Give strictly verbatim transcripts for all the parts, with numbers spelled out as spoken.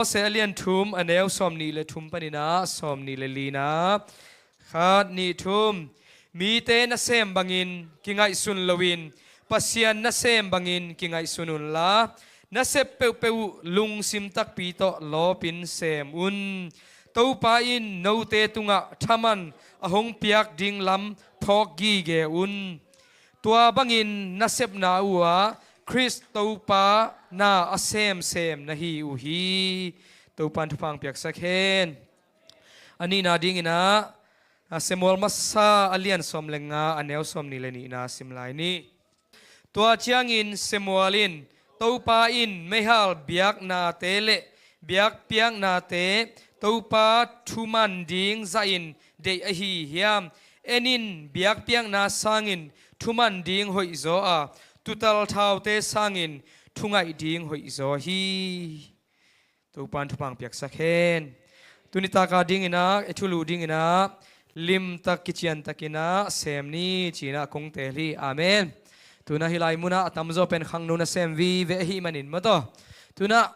Kolose a lian thum, a neu sawm nih le thum panin ah sawm nih le lina. Khat, nih, thum. Mite nasem bangin kingaihsun loin Pasian nasem bangin kingaihsun unla, nasep peuhpeuh uh lungsim takpi tawh lawpin sem un. Topa in note tungah thaman a hong piak ding lam phawk gige un. Tua bangin nasepna uhah Khrist Topa na a semsem na hi uh hi. Topa in thupha hong piaksak hen. A nihna dinginah, a, Samuel masa a lian sawm le nga, a neu sawm nih le nihna sim lai ni. Tua ciangin Samuel in, Topa in meihal biaknate le biakpiaknate Topa thuman ding zahin deih ahi hiam? En in, biakpiakna sangin thuman ding hoihzaw a, tuutal thaute sangin thungaih ding hoihzaw hi. Topa in thupha hong piaksak hen. Tuni taka dinginah, i thulu dinginah limtak kiciantakinah sem ni cinah kong teel hi. Amen. Tunah hih lai munah a tamzaw pen khangno nasem vive ahih manin maw taw, tunah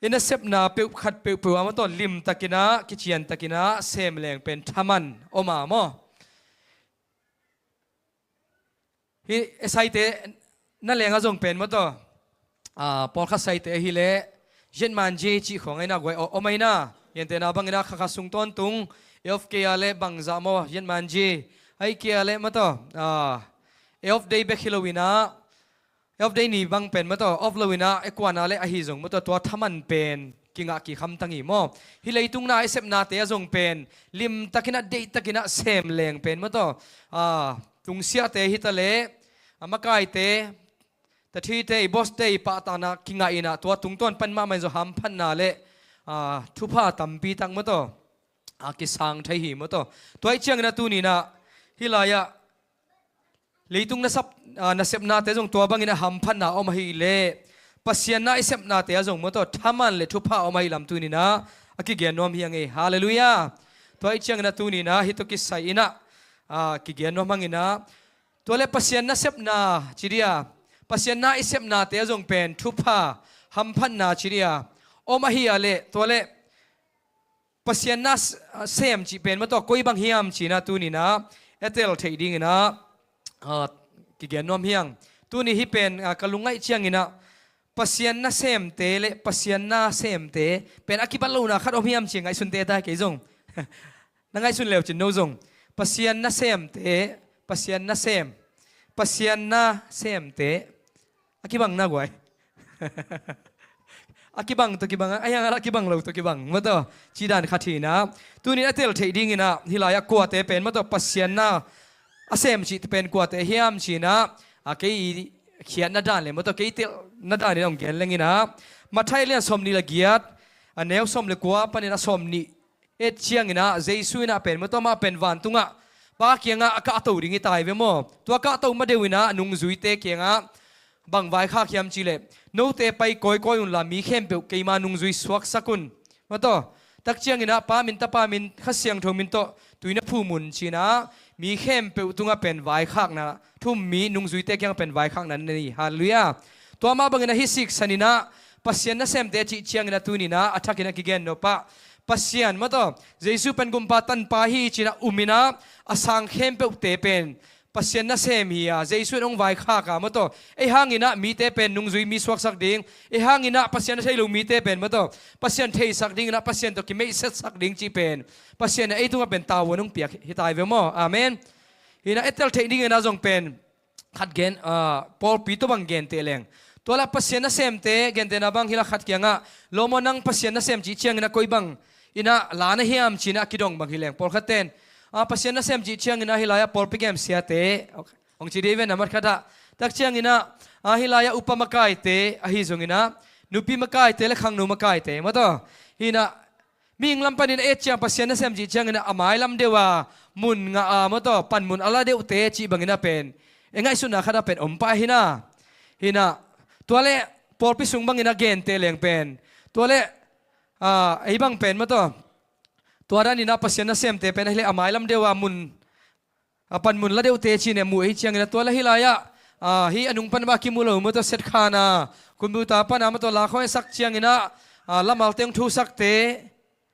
i nasepna peuh khat peuhpeuh ah maw taw, limtakinah kiciantakinah sem leng pen thaman om a maw. Hih e saite na lengah zong pen maw taw, a, pawlkhat saite ahileh Z man J cih khawng aina guai om aina. Gentehna banginah khakha sung tawntung e of K a le bangzah maw Z man J, ahih kei a le maw taw, a, e of day bek hi loinah, e of day ni bang pen maw taw, off loinah e kuana le ahi zong maw taw, tua thaman pen kingah kikham tang hi maw. Hih leitung na i sepnate ah zong pen limtakinah deihtakinah sem leng pen maw taw, a, tungsiahte hi ta leh, a, makaite, tathite, i boss te i pahtakna kingah inah tua tungtawn pan mahmah in zong hamphatna le, a, thupha tampi tak maw taw, a, kisang thei hi maw taw. Tua ih cianginah tuninah hih lai-ah leitung nasap, a, nasepnate zong tua bangin a hamphatna om ahih leh, Pasian na i sepnate ah zong maw taw, thaman le thupha om ahih lam tuninah a kigen nuam hi a ngei. Halleluiah. Tua ih cianginah tuninah hih tawh kisai inah, a, kigen nuam hanginah, tua le Pasian nasepna ci dia, Pasian na i sepnate ah zong pen thupha, hamphatna ci dia om ahih a leh, tua le Pasian na s-, a, sem cih pen maw taw, koi bang hiam cinah tuninah e tel theih dinginah, a, kigen nuam hi ang. Tuni hih pen, a, ka lungngaih cianginah Pasian nasemte le Pasian na semte pen a kibat lohna khat om hiam ci ngaihsunte ta kei zong. Na ngaihsun leu cin no zong. Pasian nasemte, Pasian nasem, Pasian nasemte a kibang na guai. A kibang tawh kibang, a hiang a kibang lo tawh kibang maw taw, ci dan khat hinah. Tunin a tel theih dinginah hih lai-ah kuate pen maw taw, Pasian na a sem cih pen kuate hiam cinah, a, kei i khiatna dan le maw taw, kei telna dan in hong gen lenginah, Matthai lian sawm nih le giat, a neu sawm le kua panin a sawm nih et cianginah Jesu inah pen maw taw, amah pen vantungah Pa kiangah a kahto ding hi ta hi ve maw. Tua kahto ma deuh inah nungzuite kiangah bang vaikhak hiam cih leh, note pai kawikawi unla mi khempeuh keima nungzui suaksak un. Maw taw, tak cianginah Pa min, Tapa min, Kha Siangtho min tawh tui na phum un cinah mi khempeuh tungah pen vaikhakna thum, mi nungzuite kiangah pen vaikhakna na nei. Halleluiah. Tua mah banginah hih siksan inah Pasian nasemte cih cianginah tuninah a thakin a kigen nop ah, Pasian maw taw, Jesu pen Gumpa Tanpa hi cinah um inah a sang khempeuhte pen Pasian nasem hi a, Jesu in hong vaikhak a maw taw, ei hanginah mite pen nungzui mi suaksak ding, ei hanginah Pasian a thei lo mite pen maw taw, Pasian theisak dinginah Pasian tawh kimeihsetsak ding cih pen Pasian in ei tungah pen tavuan hong piak hi ta hi ve maw. Amen. Hinah e tel theih dinginah zong pen khat gen, a, pawlpi tawh bang genteh leng, tua lah Pasian nasemte gentehna bang hih lah khat kiangah, lawm aw, nang Pasian nasem cih cianginah koi bang inah la na hiam cinah a kidong bang hi leng, pawlkhatte in, a, Pasian nasem cih cianginah hih lai-ah pawlpi kemsiate hong ci dih ven a mat khatah. Tak cianginah, a, hih lai-ah upa makaite ahi zonginah, nupi makaite le khangno makaite maw taw, hinah mihing lam panin a et ciang, Pasian nasem cih cianginah a mailam deuh a mun ngah a maw taw, panmun a la deuhte cih banginah pen e ngaihsutna khatah pen om pah hinah. Hinah tua le pawlpi sung bangin a genteh leng pen, tua le, a, ei bang pen maw taw, tua daninah Pasian nasemte pen ahih leh a mailam deuh a mun, a panmun la deuhte cih ne mu ei cianginah, tua le hih lai-ah, a, hih a nung pan mah kimu lo maw taw, setkhana Computer pana maw tawh la khawng sak ciangin ah, ah, lamal teng thusakte,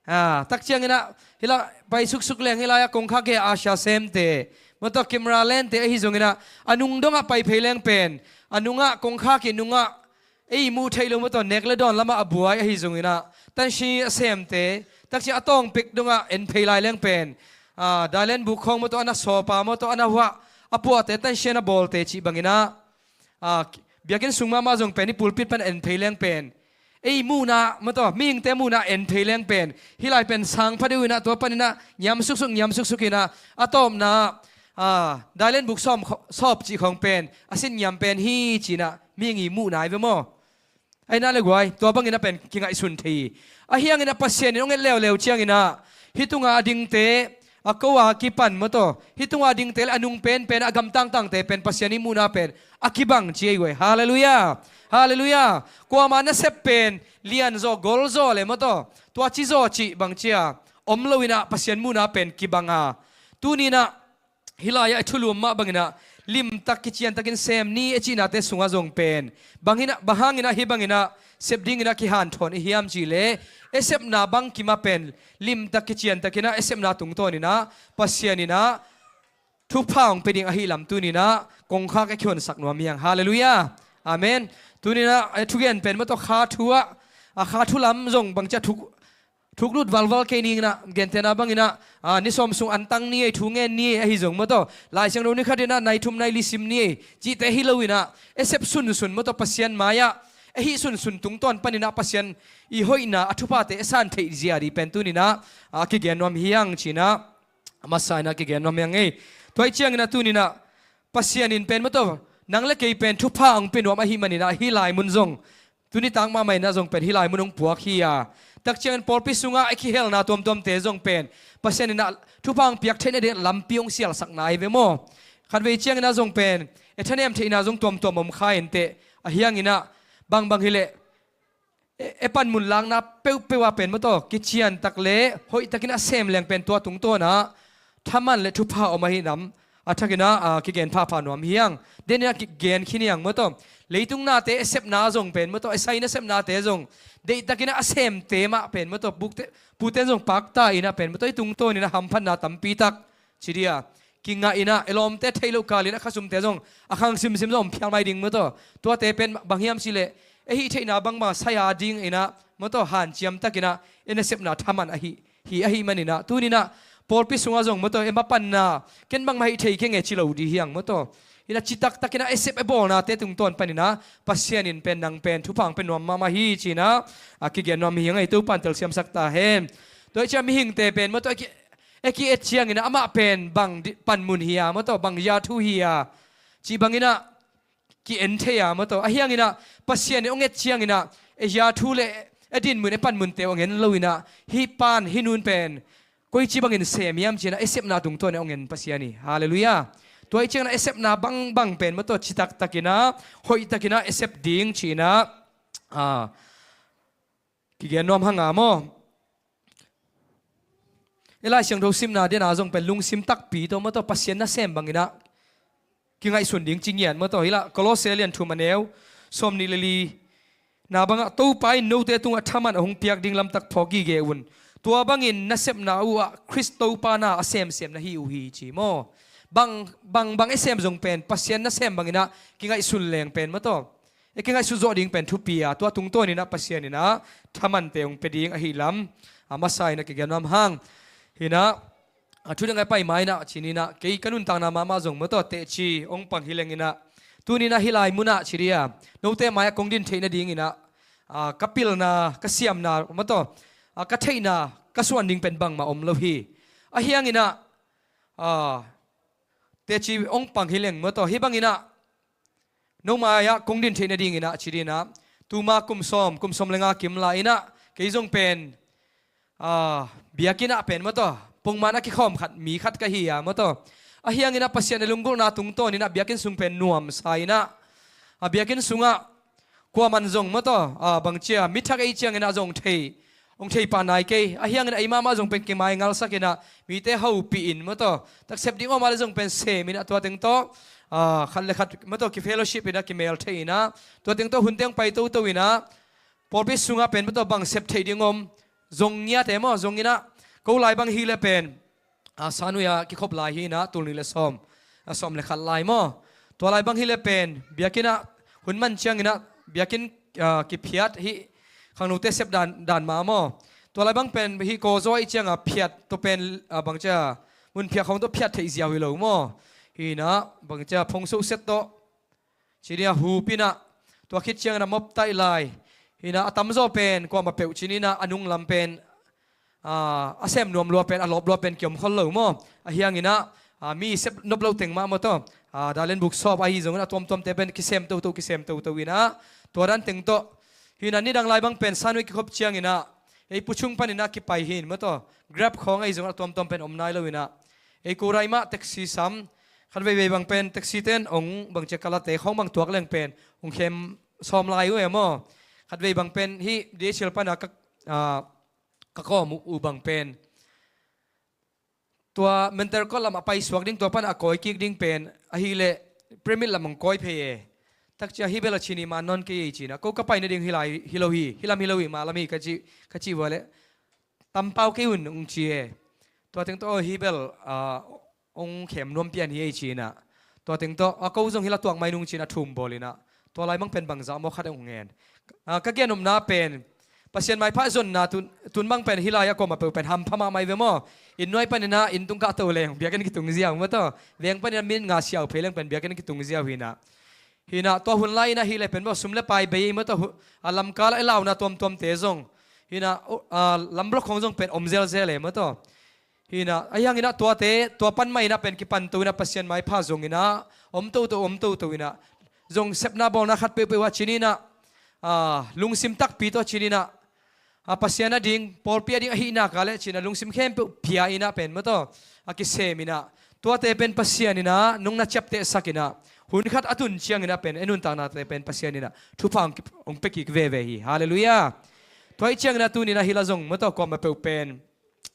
ah, tak ciangin ah hih lai pai suksuk leng hih lai-ah kongkhak gei a sia semte maw tawh camera lente ahi zongin ah a nung dongah pai phei leng pen a nungah kongkhak i nungah ei muh theih lo maw tawh nek le dawn lamah a buai ahi zongin ah tansi a semte tak ciang a tawng pek dongah en phei lai leng pen, ah, dailen buk khawng maw tawh a na sawpa maw tawh a na huah a puahte tansi a na bawlte cih bangin ah, ah, biakinn sung mahmah zong pen i pulpit pan en phei leng pen ei muhna maw tawh mihingte muhna en phei leng pen hih lai pen sang pha deuh in ah tua panin ah ngiam suksuk ngiam suksuk in ah a tawpna, ah, dailen buk sawm kho-, sawp cih khawng pen a sin ngiam pen hi ci-in ah mihing i muhna hi ve maw? Ahi na le guai, tua bangin ah pen kingaihsun thei hi. Ahi hangin ah Pasian in hong et leuleu ciangin ah hih tunga a dingte, a ko a kipan maw tawh hih tunga a dingte le a nung penpen a gamtangtangte pen Pasian i muhna pen a kibang ci ei guai. Halleluiah. Halleluiah. Kuama nasep pen lianzaw golzaw le maw tawh tua cizaw cih bang cia om loin ah Pasian muhna pen kibang a, tuni-in ah hih lai-ah i thuluam mah bangin ah limtak kiciantakin sem ni a cihnate sungah zong pen bangin ah, bang hangin ah hih bangin ah sep dingin ah kihanthawn i hiam cih leh e sepna bangkim ah pen limtak kiciantakin ah e sepna tungtawnin ah Pasian in ah thupha hong pia ding ahi lam tuni-in ah kongkhak a kihonsak nuam hi hang. Halleluiah. Amen. Tuni-in ah, eh, thugen pen maw tawh kha thu ah, a kha thu lam zong bang cia thuk thuklut valval kei ning in ah, gentehna bangin ah, ah, ni sawm sung antang ni ei, thu ngen ni ei, ahi zong maw tawh Lai Siangtho ni khatin ah nai thum nai li sim ni ei cihte hi loin ah e sep sunsun maw tawh Pasian mai-ah e hih sunsun tungtawn panin ah Pasian i hoihna a thuphate e san theih zia ding pen tuni-in ah, ah, kigen nuam hi hang ci-in ah a masa in ah kigen nuam hi hang ei. Tua ahih ciangin ah tuni-in ah Pasian in pen maw tawh nang le kei pen thupha hong pia nuam ahih manin ah hih lai mun zong tuni tak mahmah in ah zong pen hih lai mun hong puak hi a, tak ciangin pawlpi sungah a kihelna tuamtuamte zong pen Pasian in ah thupha hong piak theihna ding lampi hong sialsakna hi ve maw? Khatvei ciangin ah zong pen e thanem theihna zong tuamtuam om kha inteh, ahi hangin ah bangbang hi leh e, e panmun lakna peuhpeuh ah pen maw tawh kician tak le hoih takin a sem leng pen tua tungtawn ah thaman le thupha om ahi nam a thakin ah, ah, kigen phapha nuam hi hang. Denin ah kigen khin hi hang maw tawh. Leitung nate e sepna zong pen maw tawh, e sai nasepnate zong deih takin ah a semte mah pen maw tawh, pute, puten zong pakta in ah pen maw tawh i tungtawnin ah hamphatna tampi tak ci ding a, kingah in ah e lawmte theih loh kalin a khasumte zong a khang simsim zong om phial mai ding maw tawh. Tuate pen bang hiam cih leh e hih theihna bangmah sai-a dingin ah maw tawh hanciam takin ah e nasepna thaman ahi hi ahih manin ah tuni-in ah pawlpi sungah zong maw tawh e mapanna ken bangmah hih thei keng e ci lo ding hi hang maw tawh. In ah citak takin ah e sep e bawlnate tungtawn panin ah Pasian in pen nang pen thupha hong pia nuam mahmah hi ci-in ah, ah, kigen nuam hi hang ei. Topa'n telsiamsak ta hen. Tua ahih ciang mihingte pen maw tawh e ki, e ki-et ciangin ah amah pen bang di, panmun hi a maw tawh bang zia thu hi a cih bangin ah ki-en thei a maw tawh. Ahi hangin ah Pasian in hong et ciangin ah e zia thu le e dinmun e panmunte hong en loin ah hih pa'n hih nu'n pen koici bangin sem hiam ci-in ah e sepna tungtawn in hong en Pasian hi. Halleluiah. Tua ahih ciangin ah e sepna bangbang pen maw tawh citak takin ah hoih takin ah e sep ding ci-in ah, ah, kigen nuam hang a maw? I Lai Siangtho simna den a zong pen lungsim takpi tawh maw tawh Pasian nasem bangin ah kingaihsun ding ci ngiat maw tawh. Hih lai Kolose lian thum a neu sawmnih le li na bangah Topa in note tungah thaman a hong piak ding lamtak phawk gige un. Tua bangin nasepna uh ah Khrist Topa na a semsem na hi uh hi ci maw? Bang, bang, bang e sem zong pen Pasian nasem bangin ah kingaihsun leng pen maw tawh e kingaihsut zawh ding pen thupi a, tua tungtawn in ah Pasian in ah thamante hong pia ding ahi lam a masa in ah kigen nuam hang. Hi-in ah, a thu dang a pai ma-in ah ci-in ah kei ka nuntakna mahmah zong maw tawh teci hong pang hi leng in ah tuni-in ah hih lai mun ah ci ding a, note mai-ah kong din theih nadingin ah, ah, ka pilna ka siamna maw tawh, ah, ka theihna ka suan ding pen bangmah om lo hi. Ahi hangin ah, ah, teci hong pang hi leng maw tawh hih bangin ah no mai-ah kong din theih nadingin ah ci ding ah, tuma kum sawm, kum sawm le nga kim lai-in ah kei zong pen, ah, biakinn ah pen maw tawh pongman a kikhawm khat mi khat ka hi a maw tawh. Ahi hangin ah Pasian a lunggulhna tungtawn in ah biakinn sung pen nuamsa in ah, a biakinn sungah kuaman zong maw tawh, ah, bang cia mi thak ei ciangin ah zong thei hong thei pah nai kei. Ahi hangin a i mahmah zong pen kimai ngalsak inah, mite hopih in maw taw, taksep ding om a le zong pen sem inah, tua teng tawh, ah, khat le khat maw taw, ki fellowship inah, kimel thei inah, tua teng tawh hunte hong pai toto inah, pawlpi sungah pen maw taw, bang sep theih ding om, zong ngiate maw, zong inah, ko lai bang hi le pen, a, Sanui ah kikhop lai hi inah, tul nih le sawm, a, sawm le khat lai maw. Tua lai bang hi le pen biakinn ah hun man ciang inah, biakinn, a, kiphiat hi, khangnote sep dan, dan mah maw. Tua lai bang pen hi kawzaw i ciang a phiat tawh pen, a, bangcia mun phiat khawng tawh phiat theih ziau hi lo maw. Hi inah bangcia phongso set tawh ci ni a, hup inah, tua khit ciang inah mop taih lai. Hi inah a tamzaw pen kuamah peuh ci ni inah, a nung lam pen, a, a sem nuam lua pen, a lawp lua pen kiom khol lo maw. Ahi hang inah, a, mi sep nop lo teng mah maw taw, a, dalen buk sawp ahi zong inah, a tuamtuamte pen kisem toto, kisem toto inah, tua dan teng tawh. Hi inah nidang lai bang pen Sanui kikhop ciang inah, ei Pu Chung pan inah kipai hi in maw taw, Grab khawng ahi zong inah, a tuamtuam pen om nai lo inah, ei ko lai mah taxi sam, khat veivei bang pen taxi ten ong bangcia kalate khawng bang tuak leng pen ong khem sawm lai uh e maw. Khat vei bang pen hi D H L pan a ka, a, ka kawm uh, uh bang pen tua Menterkot lam a pai suak ding, tua pan a kawi kik ding pen ahih leh Pyramid lam ong kawi phei e. Takcia hi bel a ci ni, man nawn kei ei ci inah, ko ka pai nading hi lai, hi lo hi, hi lam hi lo hi, ma lam hi ka ci, ka ci vua le, tampau kei un ong ci e. Tua teng tawh, aw hi bel, a, ong khem nuam pian hi ei ci inah, tua teng tawh, a, ko zong hi la tuak mai nung ci inah, thum bawl inah, tua lai bang pen bangzah maw khat ong ngen. A, ka gen nopna pen Pasian maipha zonna tun, tun bang pen hi lai a kuamah peuh pen hampha mahmah hi ve maw. Inn nuai pan inah inn tung kah to leng biakinn kitung ziau maw taw, veng pan inah minit nga siau phei leng pen biakinn kitung ziau hi inah. Hi inah tua hun lai inah hi le pen maw, sum le pai bei maw taw, hu-, a, lamkal ah i launa tuamtuamte zong hi inah, o, a, lam block khawng zong pen om zelzel e maw taw. Hi inah, ahi hang inah tuate, tua pan mah inah pen kipan to inah, Pasian maipha zong inah om toto, om toto inah, zong sepna bawlna khat peuhpeuh ah ci ni inah, a, lungsim takpi tawh ci ni inah, a, Pasian a ding, pawlpi a ding ahih nak leh ci inah, lungsim khempeuh pia inah pen maw taw, a, kisem inah, tuate pen Pasian inah nong na ciaptehsak inah, hun khat a tun ciang inah pen ei nuntaknate pen Pasian inah thupha ong ki, ong pia kik veve hi. Halleluiah. Tua ahih ciang inah tuni inah hi la zong maw taw, kuamah peuh pen,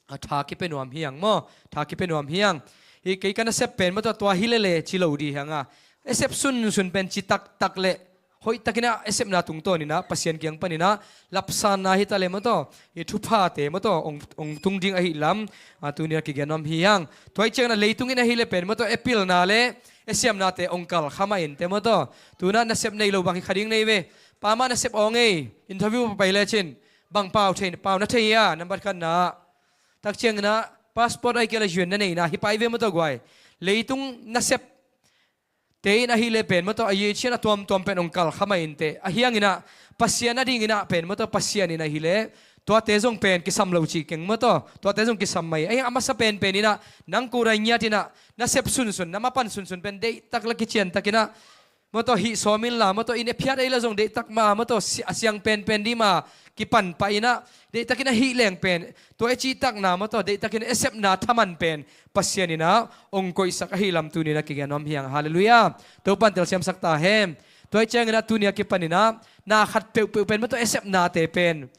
a, tha kipia nuam hi hang maw, tha kipia nuam hi hang. Hi kei ka nasep pen maw taw, tua hi lele ci lo ding hi hang a, i sep sunsun pen ci taktak le hoihtak inah i sepna tungtawn inah Pasian kiang pan inah lapsanna hi ta le maw taw, i thuphate maw taw ong, ong tung ding ahih lam, a, tuni inah kigen nuam hi hang. Tua ahih ciang inah leitung in ahih le pen maw taw, i pilna le i siamnate ong kal kha mah in teh maw taw. Tu inah nasep nei lo bang hi kha ding nei ve. Pa mah nasep aw ngei, interview pai le cin, bang pau thei, pau na thei a, nambat khatna. Takciang inah passport ahih kei leh U N na neihna hi pai ve maw taw guai. Leitung nasepte in ahih le pen maw taw, a yei cian a tuamtuam pen ong kal kha mah in teh. Ahi hang inah Pasian a ding inah pen maw taw, Pasian in ahih leh tuate zong pen kisam lo ci keng maw taw, tuate zong kisam mai. Ahi hang a masa penpen inah nang ko lai ngiat inah nasep sunsun, na mapan sunsun pen deihtak le kiciantak inah maw taw, hih sawm inla maw taw, inn i phiat ei la zong deihtak mah maw taw, si-, a siang penpen ding mah kipan pah inah, deihtak inah hih leng pen tua i cihtakna maw taw, deihtak inah i sepna thaman pen Pasian inah ong koihsak ahih lam tuni inah kigen nuam hi hang. Halleluiah. Topan telsiamsak ta hen. Tua ahih ciang inah tuni a kipan inah na khat peuhpeuh pen maw taw, i sepnate pen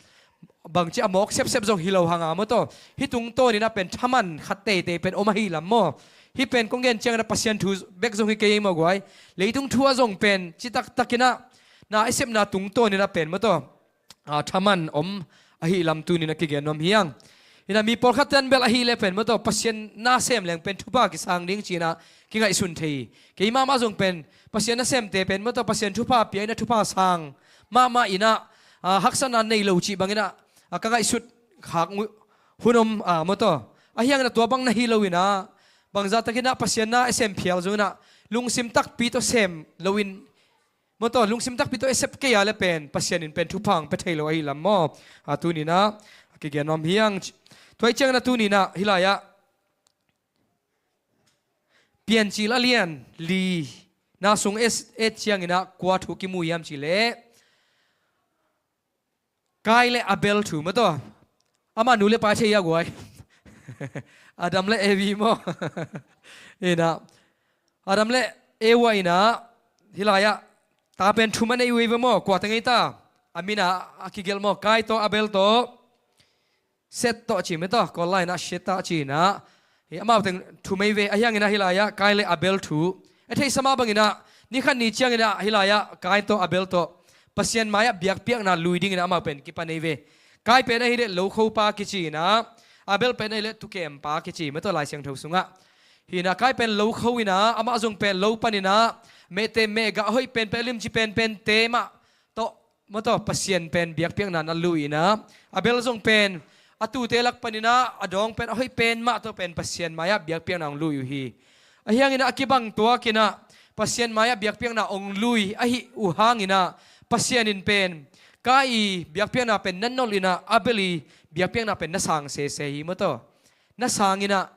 bangci a mawk sepsep zong hi lo hang a maw taw, hih tungtawn inah pen thaman khat teitei pen om ahih lam maw. Hih pen kong gen ciang inah Pasian thu bek zong hi kei maw guai. Leitung thu ah zong pen citaktak inah na i sepna tungtawn inah pen maw taw, a, thaman om ahih lam tuni inah kigen nuam hi hang. Inah mi pawlkhat ten bel ahih le pen maw taw, Pasian na sem leng pen thupha kisang ding ci inah kingaihsun thei. Kei mahmah zong pen Pasian nasemte pen maw taw, Pasian thupha pia inah thupha sang mahmah inah, a, haksatna nei lo cih bang inah, a, ka ngaihsut khak ngu-, hun om, a, maw taw. Ahi hang inah tua bang na hi lo inah, bangzahtak inah Pasian na i sem phial zong inah lungsim takpi tawh sem lo in maw taw, lungsim takpi tawh i sep kei a le pen Pasian in pen thupha ong pia thei lo ahih lam maw. A, tuni inah a kigen nuam hi hang. Tua ahih ciang inah tuni inah hih lai ah Piancil a lian li na sung et, et ciang inah kua thu kimu hiam cih leh Kain le Abel thu maw taw. Amah nu le pa thei a guai. Adam le Evi maw. Inah Adam le Eva inah hih lai ah ta pen thum a nei uh ei ve maw. Kua teng ei ta? A min a kigelh maw. Kain tawh, Abel tawh, Set tawh ci mah tawh, Kawl lai-in ah Set tawh ci-in ah, hi amau teng thu mah hi ve. Ahi hangin ah hih lai-ah Kain le Abel thu i theihsa mah bangin ah, ni khat ni ciangin ah hih lai-ah Kain tawh Abel tawh Pasian mai-ah biakpiakna lui dingin ah amau pen kipan hi ve. Kain pen ahih leh lokhopa kici-in ah, Abel pen ahih leh thukempa kici mah tawh Lai Siangtho sungah. Hi-in ah Kain pen lokho in ah, amah zong pen lo panin ah, mehte mehgah hoih penpen, limci penpente mah tawh, mah tawh Pasian pen biakpiakna na lui in ah, Abel zong pen a tuute lak panin ah a dawng pen a hoih pen mah tawh pen Pasian mai-ah biakpiakna hong lui uh hi. Ahi hangin ah a kibang tuakin ah Pasian mai-ah biakpiakna hong lui ahih uh hangin ah, Pasian in pen Kain i biakpiakna pen na nolh in ah, Abel i biakpiakna pen na sang sese hi mah tawh. Na sang in ah,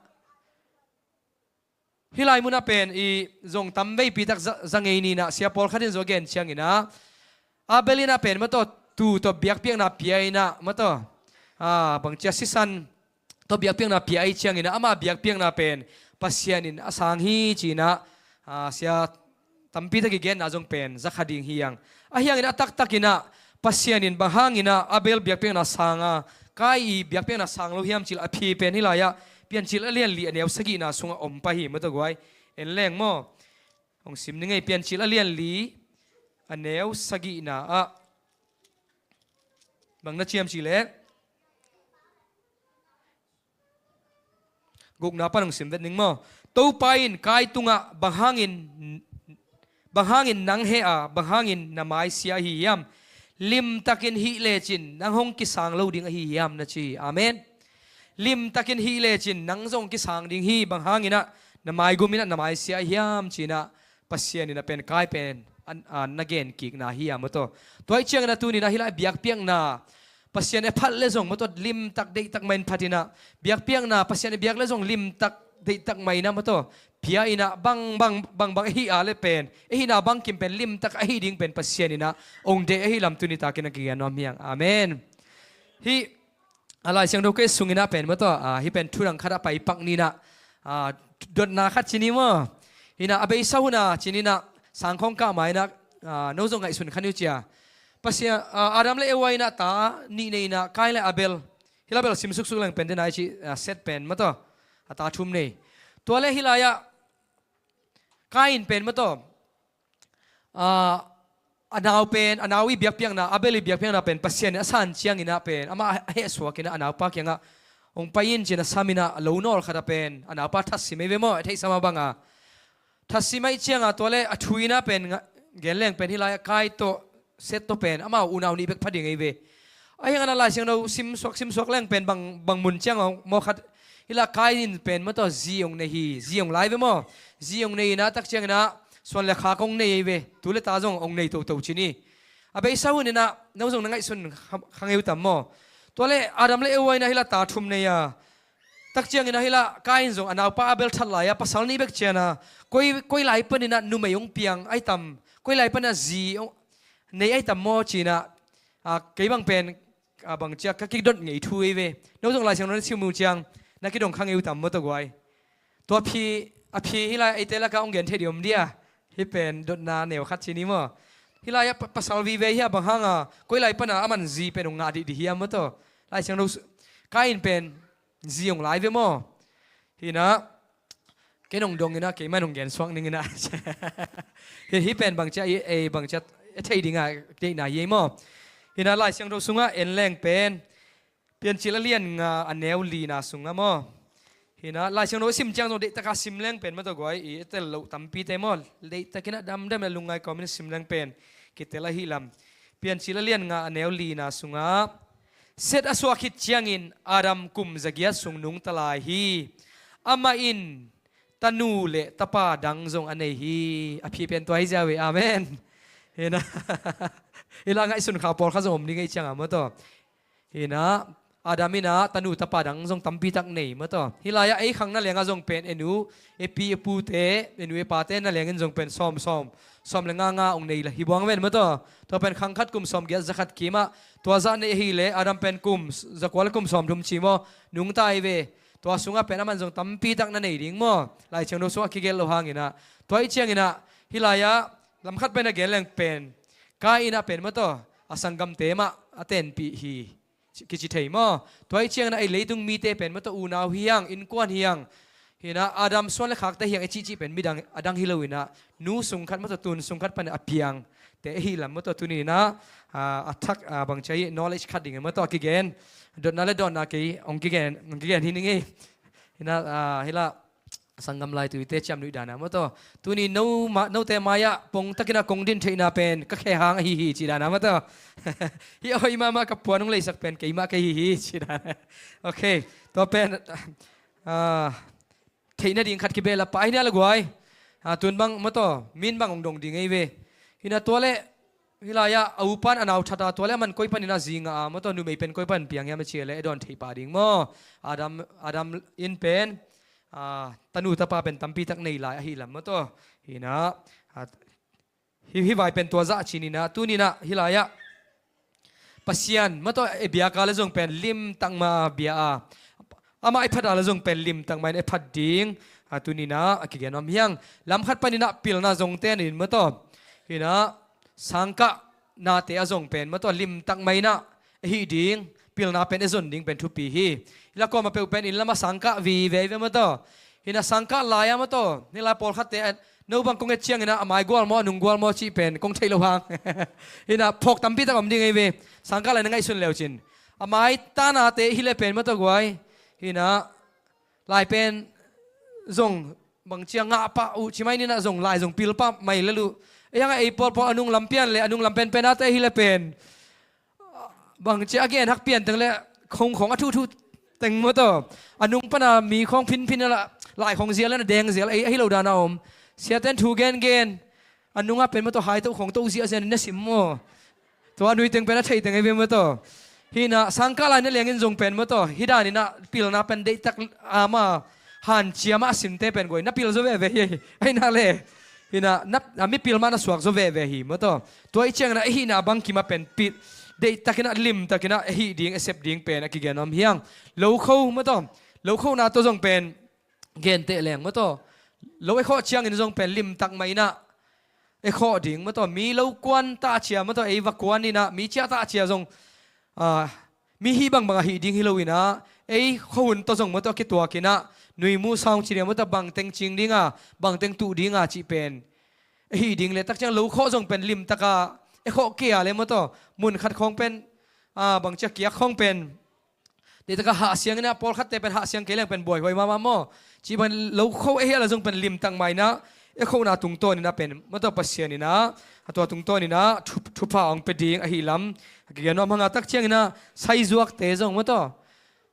hih lai munah pen i zong tam veipi tak za, za ngei ni-in ah, sia pawlkhat in zong a gen ciangin ah, Abel in ah pen mah tawh tuu tawh biakpiakna pia in ah mah tawh, a, bangci a sisan tawh biakpiakna pia ahih ciangin ah, ama biakpiakna pen Pasian in a sang hi ci-in ah, a, sia tampi tak i genna zong pen za kha ding hi hang. Ahi hangin a taktakin ah Pasian in bang hangin ah Abel biakpiakna sang a, Kain i biakpiakna sang lo hiam cih leh, a phi pen hih lai-ah Piancil a lian li a neu sagihna sungah om pah hi mah tawh guai. En leng maw. Hong sim ning ei, Piancil a lian li a neu sagihna ah bang na ci hiam cih leh, gukna pan hong sim vet ning maw. Topa in Kain tungah, bang hangin, bang hangin nang heh a, bang hangin na mai sia ahi hiam? Limtakin hih lecin nang hong kisang lo ding ahi hiam, na ci hi. Amen. Limtakin hih lecin nang zong kisang ding hi, bang hangin ah na mai gum in ah na mai sia ahi hiam ci-in ah, Pasian in ah pen Kain pen an, a, na genkikna hi a mah tawh. Tua ahih ciangin ah tuni-in ah hih lai biakpiakna Pasian i phat leh zong mah tawh limtak deihtak mah in phat in ah, biakpiakna Pasian i biak leh zong limtak deihtak mah in ah mah tawh pia in ah, bang, bang, bang, bang ahi a leh pen, ahihna bangkim pen limtak ahi ding pen Pasian in ah hong deih ahih lam tuni takin ah kigen nuam hi hang. Amen. Hih a Lai Siangtho kei sungin ah pen mah tawh, a, hih pen thu dang khat ah pai pak ni-in ah, a, dotna khat ci ni maw. Hi-in ah a beisa hun ah ci ni-in ah, sangkhawng kah ma-in ah, a, no zong ngaihsun kha ni uh cia. Pasian, a, Adam le Eva in ah ta nih nei in ah, Kain le Abel. Hih lai bel sim suksuk leng pen den ai ci, a, Set pen mah tawh a ta thum nei. Tua leh hih lai-ah Kain pen mah tawh, a, a nau pen, a nau i biakpiakna, Abel i biakpiakna pen Pasian in a san ciangin ah pen, amah a hehsuak in ah a naupa kiangah hong pai in ci-in a sam in ah, a lo nawl khat ah pen a naupa that sim hi ve maw, a theihsa mah bang a. That sim ahih ciangah tua leh a thu in ah pen nga-, gen leng pen hih lai-ah Kain tawh Set tawh pen amau unau nih bek pha ding hi ve. Ahi hangin ah Lai Siangtho simsuak, simsuak leng pen bang, bang mun ciang maw khat, hih lai Kain in pen mah tawh zi hong nei hi, zi hong lai ve maw. Zi hong nei in ah tak ciangin ah suan le khak hong nei hi ve. Tu le ta zong hong nei toto ci ni. A beisa hun in ah no zong na ngaihsun kha, kha ngei uh tam maw. Tua leh Adam le Eva in ah hih lai ta thum nei a, tak ciangin ah hih lai Kain zong a naupa Abel that lai-ah pasal nih bek ciang a, koi, koi lai panin ah numei hong piang ahi tam, koi lai panin ah zi hong nei ahi tam maw ci-in ah, a, kei bang pen, a, bang ci a ka kidot ngei thu hi ve. No zong Lai Siangtho na sim uh ciang na kidong kha ngei uh tam maw tawh guai. Tua phi, a phi hih lai eite lakah hong gen thei ding om dia. Hih pen dotna neu khat ci ni maw. Hih lai-ah pa, pasal vive hi a, bang hang a koi lai pan a aman zi pen hong ngah dihdih hiam mah tawh. Lai Siangtho su-, Kain pen zi hong lai ve maw. Hi-in ah, ken hong dong in ah, keimah in hong gensuak ning in ah. Hi, hih pen bang ci a, ei, ei, bang ci a, a thei ding a deihna hi ei maw. Hi-in ah Lai Siangtho sungah en leng pen, Piancil a lian nga a neu lina sungah maw. Hi-in ah Lai Siangtho i sim ciang zong deihtak a sim leng pen mah tawh guai, i tel loh tampite maw. Deihtak in ah damdam in ah lungngai kawmin sim leng pen kitel ahih lam. Piancil a lian nga a neu lina sungah, Set a suah khit ciangin Adam kum zagiat sung nungta lai hi. Amah in tanu le tapa dang zong a nei hi. A phi pen tua hi ziau ve. Amen. Hi-in ah, hih lai ngaihsun kha pawlkhat zong om ding ahih ciang a mah tawh. Hi-in ah, Adam in ah tanu tapa dang zong tampi tak nei mah tawh. Hih lai-ah ei khang na lengah zong pen, e nu, e pi, e pute, e nu, e pate na lengin zong pen sawm, sawm, sawm le nga nga hong nei hi buang ven mah tawh. Tua pen khang khat kum sawm giat za khat kim ah, tua zah nei ahih leh Adam pen kum za kua le kum sawm thum ci maw, nungta hi ve. Tua sungah pen aman zong tampi tak na nei ding maw. Lai Siangtho sungah kigelh lo hangin ah. Tua ahih ciangin ah, hih lai-ah lam khat pen a gen leng pen, Kain in ah pen mah tawh a sanggamte mah a tenpih hi. kici thei maw? Tua ih ciangin ah ei leitung mite pen maw tawh unau hi hang, innkuan hi hang. Hi-in ah Adam suan le khakte hi hang i cihcih pen midang a dang hi lo-in ah nu sung khat maw tawh tun sung khat pan a piangte ahi lam maw tawh tuni-in ah, ah, a thak, ah, bangci a hi knowledge khat dingin maw tawh a kigen. Dotna le dawnna kei hong kigen, hong kigen hi ning ei. Hi-in ah, ah, hi lah sanggam laituite ciamnuih dan ah maw tawh. Tuni no ma-, note mai-ah pongtakin ah kong din theihna pen ka khe hang ahi hi cih dan ah maw tawh. Hih a hoih mahmah ka puan hong leisak pen keimah ka hi hi cih dan ah. Ok. Tua pen, ah, theihna ding khat kibel a pah hi ni a la guai. Ah, tun bang maw tawh, min bang hong dong ding ei ve. Hi-in ah tua leh, hih lai-ah a upan a nau that a, tua leh a man koi panin ah zi ngah a maw tawh, numei pen koi pan piang hiam a cih leh a dawn thei pah ding maw? Adam, Adam in pen, ah, tanu tapa pen tampi tak nei lai ahi lam maw tawh. Hi-in ah, ah, hih, hih vai pen tua zah cih ni-in ah, tuni-in ah hih lai-ah Pasian maw tawh i biak a leh zong pen limtak mah a bia a, amah i phat a leh zong pen limtak mah in i phat ding. Ah, tuni-in ah a kigen nuam hi hang. Lam khat panin ah pilna zongte in maw tawh, hi-in ah sangkah nate ah zong pen maw tawh limtak mah in ah i hih ding, pilna pen i zon ding pen thupi hi. Hi lah kuamah peuh pen inn lamah sangkah vive hi ve maw tawh. Hi-in ah sangkah lai-ah maw tawh, hih lai pawlkhatte, no bang kong et ciangin ah a mai gual maw, a nung gual maw cih pen kong theih loh hang. Hi-in ah phawk tampi tak om ding ei ve. Sangkah lai na ngaihsun le uh cin, a mai tanate hi leh pen maw tawh guai. Hi-in ah lai pen zong bangci a ngah pah uh ci mai ni-in ah zong lai zong pil pah mai lel uh. Ei hang ah ei pawlpawl a nung lam pian leh a nung lam penpen ate hi leh pen bangci a gen hak pian teng leh khong khong a thuhthuh teng maw tawh, a nung pan a mi khawng phinphin a lah, lai khawng zial a na deng zial, ei ahi lo dan a om. Siate'n thu gengen, a nung ah pen maw tawh hai toh khawng toh ziahziah in na sim maw? Tua nui teng pen a thei teng ei ve maw tawh. Hi-in ah sangkah lai na leng in zong pen maw tawh, hih dan in ah pilna pen deihtak a mah hanciam a simte pen guai na pil zaw veve hi. Ahi nak leh, hi-in ah na, a mipil mah na suak zaw veve hi maw tawh. Tua ih ciangin ah i hihna bangkim ah pen pil, deihtakin ah, limtakin ah i hih ding, i sep ding pen a kigen nuam hi hang. Lokho maw tawh, lokhona tawh zong pen genteh leng maw tawh, lo i khawh ciangin zong pen limtak mah in ah i khawh ding maw tawh. Mi lo kuan ta cia maw tawh, ei va kuan in ah, mi ciah ta cia zong, ah, mi hih bangbang a hih ding hi lo-in ah, ei khuahun tawh zong maw tawh kituakin ah, nui mu sawng ci ding maw tawh, bangteng cing ding a, bangteng tuh ding a cih pen i hih ding leh, tak ciang lokhawh zong pen limtak a i khawh kei a leh maw tawh, mun khat khawng pen, ah, bangci a kiak khawng pen deihtak a hahsiang in ah, pawlkhatte pen hahsiang kei leng pen buaihuai mahmah maw? Cih bang lokhawh i hih a leh zong pen limtak mah in ah, i khohna tungtawn in ah pen maw tawh Pasian in ah, a tua tungtawn in ah thu, thupha hong pia ding ahi lam a kigen nuam hang a. Tak ciangin ah saizuakte zong maw tawh,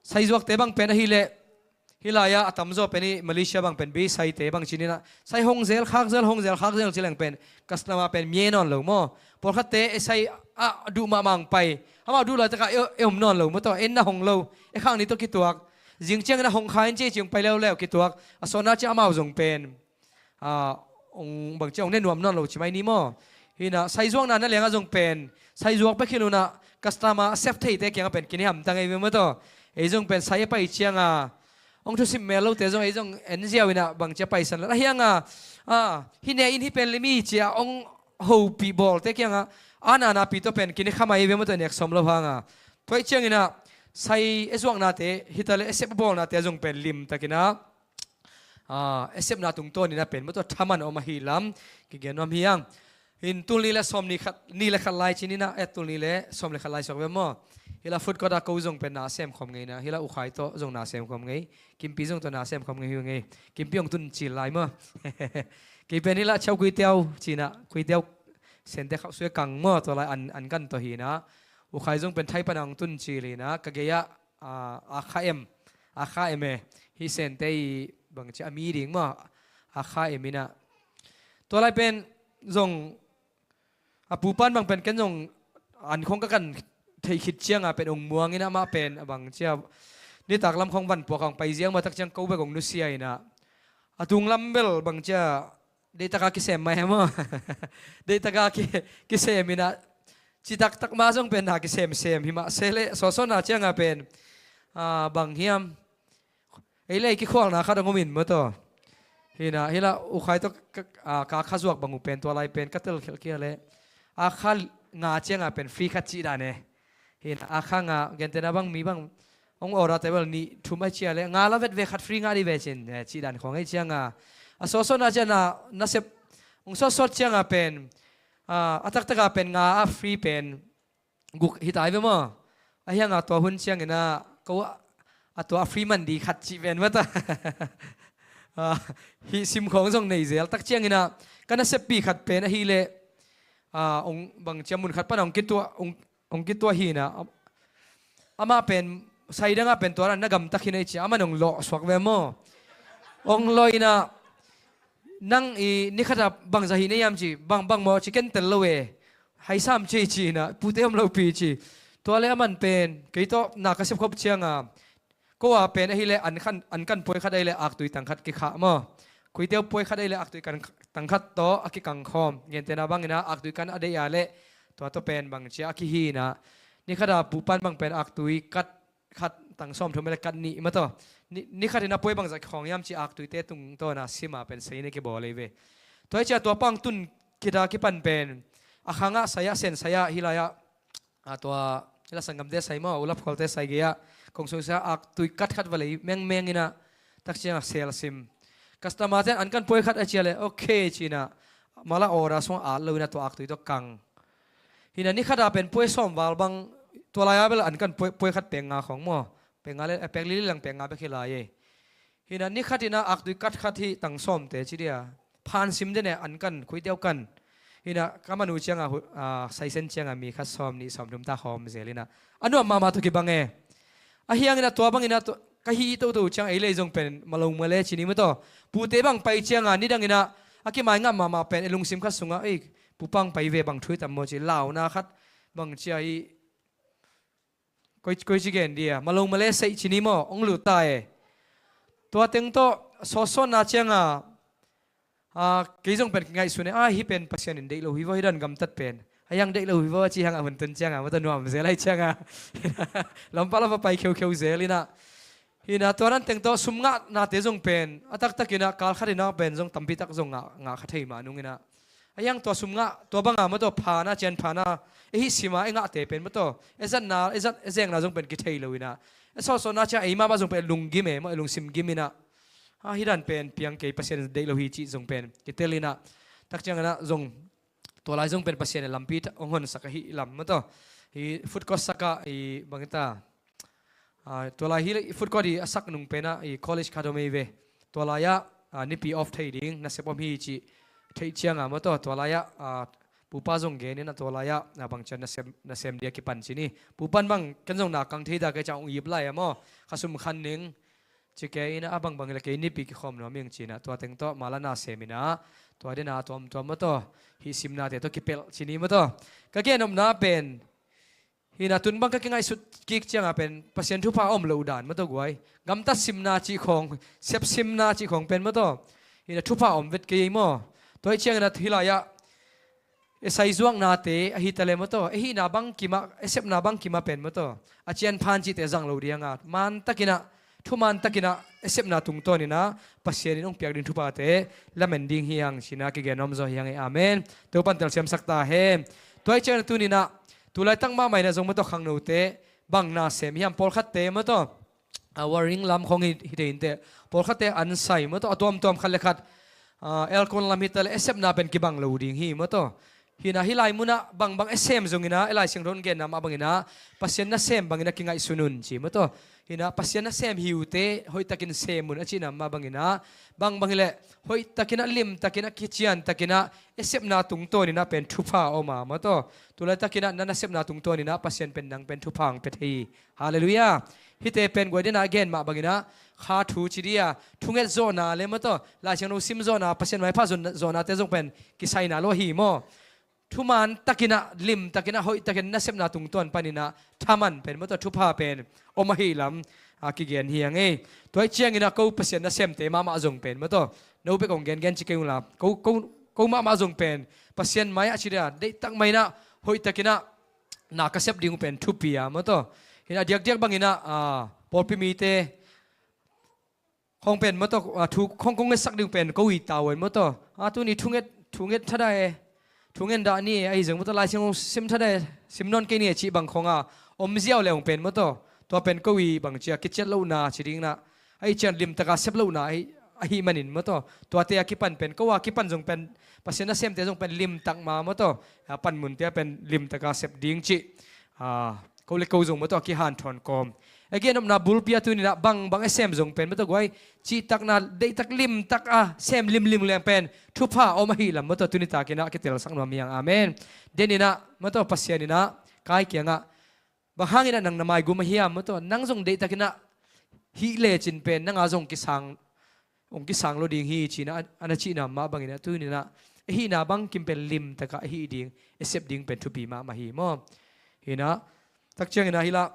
saizuakte bang pen ahi leh, hih lai-ah a tamzaw pen i Malaysia bang pen bei saite bang ci ni-in ah, sai hong zel khak zel, hong zel khak zel ci leng pen customer pen mie nawn lo maw? Pawlkhatte e sai a duh mahmah hong pai, amau duh laitak a e, e om nawn lo maw tawh, en na hong lo, e khang ni tawh kituak. Zing ciangin ah hong kha in ci, ci hong pai leuleu kituak. A sawtna ciang amau zong pen, ah, hong bangci hong ne nuam nawn lo ci mai ni maw? Hi-in ah saizuakna na leng ah zong pen, saizuak pek hi lo-in ah customer a sep theite kiangah pen kine hamtang ei ve maw tawh. Ei zong pen sai a pai ciang a, hong thusim mel lote zong ei zong en ziau in ah bangci a paisan lel ahi hang a, ah, hih ne in hih pen leh mi ci a hong hopih bawlte kiangah, a na napi tawh pen kine kha mai ei ve maw tawh, nek sawm lo hang a. Tua ih ciangin ah sai e zuaknate hi ta leh, e sep a bawlnate zong pen limtakin ah, ah, e sepna tungtawn in ah pen maw tawh thaman a om ahi lam kigen nuam hi hang. Hi-in tul nih le sawm nih khat, nih le khat lai ci ni-in ah, eh, tul nih le sawm le khat lai suak ve maw? Hih lai food court ah ko zong pen na sem khawm ngei in ah, hih lai U Khai tawh zong na sem khawm ngei, Kimpi zong tawh na sem khawm ngei hi ung ei. Kimpi hong tun cil lai maw? Kei pen hih lai Chau Kuitiau ci-in ah, kuitiau sente khauh sui kang maw, tua lai an, an kan tawh hi-in ah, U Khai zong pen Thai pan hong tun cil hi-in ah, ka gei ah, ah, a kha em, a kha em e, hih sente i bangci a mi ding maw, a kha em in ah, tua lai pen zong a pupan bang pen ken zong an khawng ka kan theih khit ciang a pen hong muang in ah, amah pen a bangci a nitak lam khawng van puak a hong pai ziau maw, tak ciang ko bek hong nusia in ah, a tung lam bel bangci a deihtak a kisem mah hi maw? Deihtak a ki, kisem in ah, citak tak mah zong pen na kisemsem hi mah se leh, sawsawna ciang a pen, ah, bang hiam, ei le ei kikhualna khat hong om in maw tawh. Hi-in ah, hih lai U Khai tawh ka, ka, ah, ka kha zuak bang uh pen tua lai pen ka telkhialh kei a leh, a kha nga ciang a pen free khat cih dan e. Hi na, a khang a, gentehna bang mi bang hong order te bel nih thum a cia le nga la vet ve, khat free ngah dih ve cin, eh, cih dan khawng a hi ciang a, a sawtsawtna ciang a nasep hong sawtsawt ciang a pen, ah, a taktak a pen nga a free pen guk hi ta hi ve maw. A hiang a tua hun ciangin a ko a tua a free man dih khat cih pen mata. Ah, hih sim khawng zong nei zel tak ciangin a ka naseppi khat pen ahih leh, ah, hong bang cia mun khat pan a hong kituah, hong, hong kituah hi na, amah pen saidang a pen tua dan na gamta khin a hi cia, amah in hong lawh suak ve maw. Hong lawh in a, nang i ni khat a bangzah hih na hiam ci, bang, bang maw ci, ken tel lo e. Haisam ci ci na, pute om lopi ci. Tua le aman pen kei tawh na ka sep khop ciang a, ko a pen ahih leh an kan, an kan puai khat ahih leh aktui tang khat kikhah maw. Kuiteu puai khat ahih leh aktui kan, tang khat tawh a kikang khawm. Gentehna bangin a aktui kan a deih a leh tua tawh pen bang cia a kihi na, ni khat a pupan bang pen aktui kat khat tang sawm thum le kat nih mataw. Ni, ni khat in a puai bangzah kikhawng hiam ci aktuite tungtawn a sim a pen sei na kibawl ei ve. Tua hi cia tua pang tun khit a kipan pen a khang a sai a, sen sai a, hih lai a, a tua hih lai sanggamte sai maw, ulap khualte sai gei a, kong sung sai a aktui kat khat va lei mengmeng in a, tak ciang a sel sim. Customer ten an kan puai khat a cia le, okay ci na, mala order sung a at lo in a tua aktui tawh kang. Hi na, ni khat a pen puai sawm val bang, tua lai a bel an kan puai, puai khat pek nga khawng maw. Pek nga le, eh, pek li li lang pek nga bek hi lai e. Hi na, ni khat in a aktui kat khat hi tang sawmte ci dia. Phan sim den e, an kan, kuiteu kan. Hi na, ka man uh ciang a, hu-, ah, saisen ciang a mi khat sawm nih sawm thum ta khawm zel in a, a nuam mahmah tawh kibang e. A hiang in a tua bang in a tua, ka hih toto ciang ei lei zong pen malong male ci ni mataw. Pute bang pai ciang a, nidang in a, a kimai ngam mahmah pen, e lungsim khat sung a, ei, pupang pai ve bang thu hi tam maw ci, launa khat bang cia hi, koi, koi ci gen dia, malong male seih ci ni maw, hong lut ta e. Tua teng tawh, sawtsawtna ciang a, ah, kei zong pen kingaihsun e, ah, hih pen Pasian in deih lo hi vaw, hih dan gamtat pen. A hiang deih lo hi vaw, ci hiang a hun tun ciang a, mataw nuam zel a hi ciang a. Lampa lampa pai kheukheu zel in a. Hi na, tua dan teng tawh sum ngahnate zong pen, a taktak in a, kal khat in a pen zong tampi tak zong ngah, ngah kha thei mah nung in a. A hiang tua sum ngah, tua bang a mataw phan a, cian phan a, e hih sim a, e ngahte pen mataw, e zatna, e zat, e zengna zong pen kithei lo in a. E sawtsawtna ciang ei mahmah zong pen lunggim e maw, e lungsim gim in a. Ah, hih dan pen piang kei, Pasian deih lo hi cih zong pen kitel in a. Tak ciang in a zong, tua lai zong pen Pasian in lampi ta, hong honsak ahih lam mataw. Hi food court sak a, hi bang hi ta. Ah, tua lai hi food court hi a sak nung pen a, hi college khat om ei ve. Tua lai a, ah, nipi off thei ding, nasep om hi cih theih ciang a mataw. Tua lai a, ah, pupa zong gen in a tua lai a, ah, bang cian nasem, nasem dia kipan ci ni. Pupan bang, ken zong na kang thei ta kei ciang hong ip lai a maw. Kha sum khan ning. Ci kei in a, a bangbang hi le kei nipi kikhawm nuam ing ci na, tua teng tawh mala na sem in a, tua den a tuamtuam mataw, hih simnate tawh kipelh ci ni mataw. Ka gen nopna pen, hi na, tun bang ka kingaihsut kik ciang a pen, Pasian thupha om lo dan mataw guai. Gamtat simna cih khawng, sep simna cih khawng pen mataw, hi na, thupha om vet kei ei maw. Tua hi ciang in a hih lai a, e sai zuaknate ahi ta le mataw, e hihna bang kim a, e sepna bang kim a pen mataw, a cian phan cihte zang lo ding a, man tak in a, thuman tak in a, e sepna tungtawn in a, Pasian in hong piak ding thuphate lamen ding hi hang ci na kigen nuam zaw hi hang e. Amen. Topan telsiamsak ta hen. Tua hi ciang in a tuni in a, tu laitak mahmah in a zong mataw khangnote bang na sem hiam, pawlkhatte mataw, a, wiring lam khawng hi, hi thei inteh. Pawlkhatte an sai mataw, a tuamtuam khat le khat, a, aircon lam hi ta le, e sepna pen kibang lo ding hi mataw. Hi na, hih lai mun ah bangbang e sem zong in a, e Lai Siangtho in genna mah bang in a, Pasian nasem bang in a kingaihsun un ci mataw. Hi na, Pasian nasem hi uh teh hoih takin sem un a cihna mah bang in a, bangbang hi leh hoih takin a, lim takin a, kician takin a, e sepna tungtawn in a pen thupha om a mataw. Tu laitak in a na, na sepna tungtawn in a Pasian pen nang pen thupha hong pia thei hi. Halleluiah. Hihte pen guai den a gen mah bang in a, kha thu ci ding a, thunget zawhna le mataw, Lai Siangtho sim zawhna, Pasian maipha zawh, zawhnate zong pen kisai na lo hi maw. Thuman takin a, lim takin a, hoih takin a, na sepna tungtawn pan in a thaman pen mataw, thupha pen om ahih lam, a, kigen hi hang e. Tua hi ciang in a ko Pasian nasemte mahmah zong pen mataw, no bek hong gengen ci kei ung la, ko, ko, ko mahmah zong pen Pasian mai ah ci ding a, deihtak mai in a, hoih takin a na ka sep ding uh pen thupi a mataw. Hi na, diakdiak bang in a, a, pawlpi mite khawng pen mataw, a, thu khawng kong ngetsak ding uh pen ko hi ta uh en mataw. A, tuni thunget, thunget thadah e, thungen dah ni e, ahi zong mataw Lai Siangtho sim thadah e, sim nawn kei ni e cih bang khawng a om ziau le hong pen maw taw. Tua pen ko i bang cia kiciat lohna ci ding na, ahi cian limtaka sep lohna ahi, ahi manin maw taw. Tuate a kipan pen ko a kipan zong pen, Pasian nasemte zong pen limtak ma maw taw, a panmunte a pen limtaka sep ding cih, a, ko le ko zong maw taw a kihanthawn kawm. A gen nopna bulpi a tuninah bang bang e sem zong pen maw taw guai, cihtakna deihtak limtak a sem limlim leng pen thupha om ahi lam maw taw, tunitakinah a kitelsak nuam hiang. Amen. Deninah maw taw Pasian inah kai kiangah bang hanginah nang na maigum a hiam maw taw, nang zong deihtakinah hih lecin pen nanga zong kisang, hong kisang lo ding hi cinah a, a na cihna mah banginah tuninah e hihna bangkim pen limtaka e hih ding, e sep ding pen thupi mahmah hi maw. Hinah tak cianginah hilah,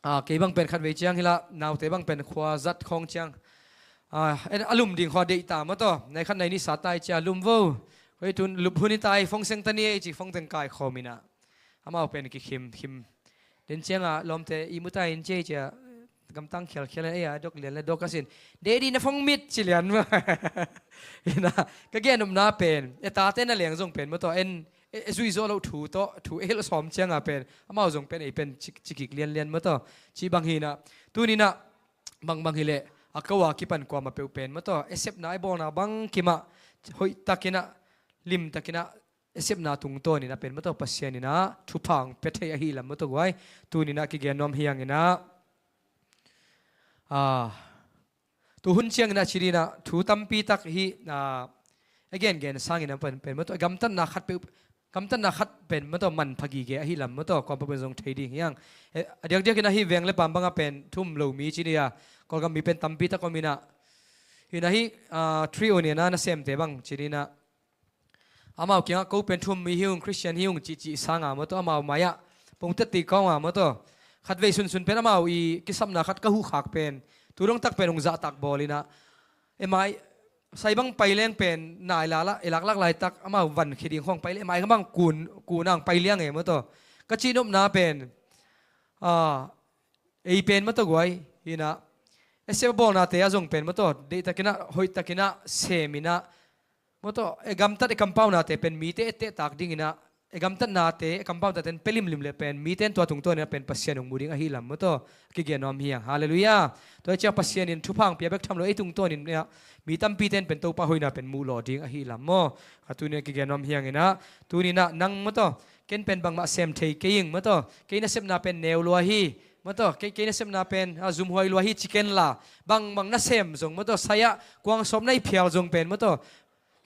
a, kei bang pen khatvei ciang hilah naute bang pen khua zat khawng ciang, a, en a lum ding khua deihta maw taw, nai khat nai ni sa tai cia lum vo. Koi tun lup hun hi tai, fong seng ta ni ei ci fong teng kai khawminah amau pen kikhim khim. Den cianga lawmte i muta in cia cia gamtang khialkhial in ei a dok lian le dok a sin. Dedi na fong mit ci lian maw. Hinah ka gen nopna pen e tate na leng zong pen maw taw en e, e zui zawh loh thu tawh thu e hilh sawm cianga pen amau zong pen ei pen ci, cikik lianlian maw taw. Ci bang hinah tuninah bang bang hileh a ko a kipan kuama peuh pen maw taw e sepna e bawlna bangkimah hoihtakinah limtakinah e sepna tungtawninah pen maw taw Pasian inah thupha hong pia thei ahi lam maw taw guai. Tuninah kigen nuam hianginah, a, tu hun cianginah ci dinah thu tampi tak hi, a, e gengen sanginah pen, pen maw taw gamtatna khat peuh, gamtatna khat pen maw taw manpha gige ahi lam maw taw kawmpa pen zong thei ding hiang. E, a diakdiakinah hi veng le pam banga pen thum lo mi ci ni a, Kawlgam mi pen tampi tak ominah. Hinah hi, a, three o nena nasemte bang ci dinah amau kiangah ko pen thum mi hi ung, Khristian hi ung cihcih sanga maw taw amau mai-ah pongtet ti kawnga maw taw. Khatvei sunsun pen amau i kisapna khat ka huhkhak pen tu dongtak pen hong zahtak bawlinah e mai sai bang pai leng pen nai lala e laklak laitak amau van khia ding khawng pai le e mai ka bang kun, kunang pai liang e maw taw. Ka cihnopna pen, a, ei pen maw taw guai hinah e sep a bawlnate a zong pen maw taw deihtakinah hoihtakinah seminah maw taw e gamtat e kampaunate pen mite ettehtak dinginah e gamtatnate e kampaunate en pia limlim le pen mite en tua tungtawninah pen Pasian hong mu ding ahi lam maw taw. Kigen nuam hiang. Halleluiah. Tua hi ciah Pasian in thupha hong pia bek tham lo ei tungtawninah mi tampite en pen Topa hoihna pen muh lawh ding ahi lam maw. A tuninah kigen nuam hianginah tuninah nang maw taw ken pen bangmah sem thei kei ing maw taw, kei nasepna pen neu lua hi maw taw, kei, kei nasepna pen, a, zumhuai lua hi ci kenla bang bang nasem zong maw taw sai-ah kuang sawp na i phial zong pen maw taw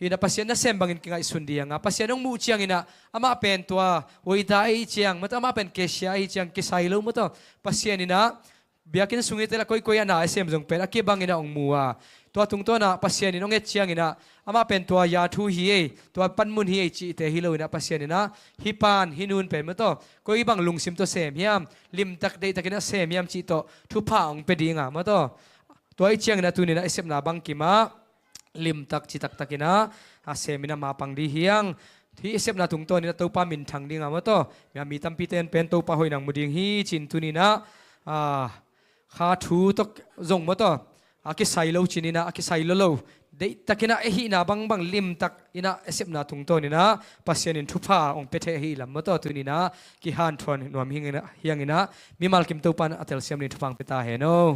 hinah Pasian nasem bangin kingaihsun ding a, Pasian hong muh cianginah amah pen tua waiter ahi ciang maw taw amah pen cashier ahi ciang kisai lo maw taw. Pasian inah biakinn sung hi teh la koikoi a na e sem zong pen a kibanginah hong mu a, tua tungtawnah Pasian in hong et cianginah amah pen tua ya thu hi ei, tua panmun hi ei cihte hi loinah Pasian inah hih pan hih nun pen maw taw koi bang lungsim tawh sem hiam, limtak deihtakinah sem hiam cih tawh thupha hong pia dinga maw taw. Tua ih cianginah tuninah i sepna bangkimah limtak citaktakinah a seminah mapang dih hiang. Hih i sepna tungtawninah Topa minthang dinga maw taw. Mi, mi tampite en pen Topa hoihna hong mu ding hi cin tuninah, a, kha thu tawh zong maw taw a kisai lo cininah a kisai lo lo deihtakinah e hihna bangbang limtakinah e sepna tungtawninah Pasian in thupha hong pia thei ahi lam maw taw tuninah kihanthawn nuam hianginah, hianginah mimal kim Topa in a telsiam ding thupha hong pia ta hen aw.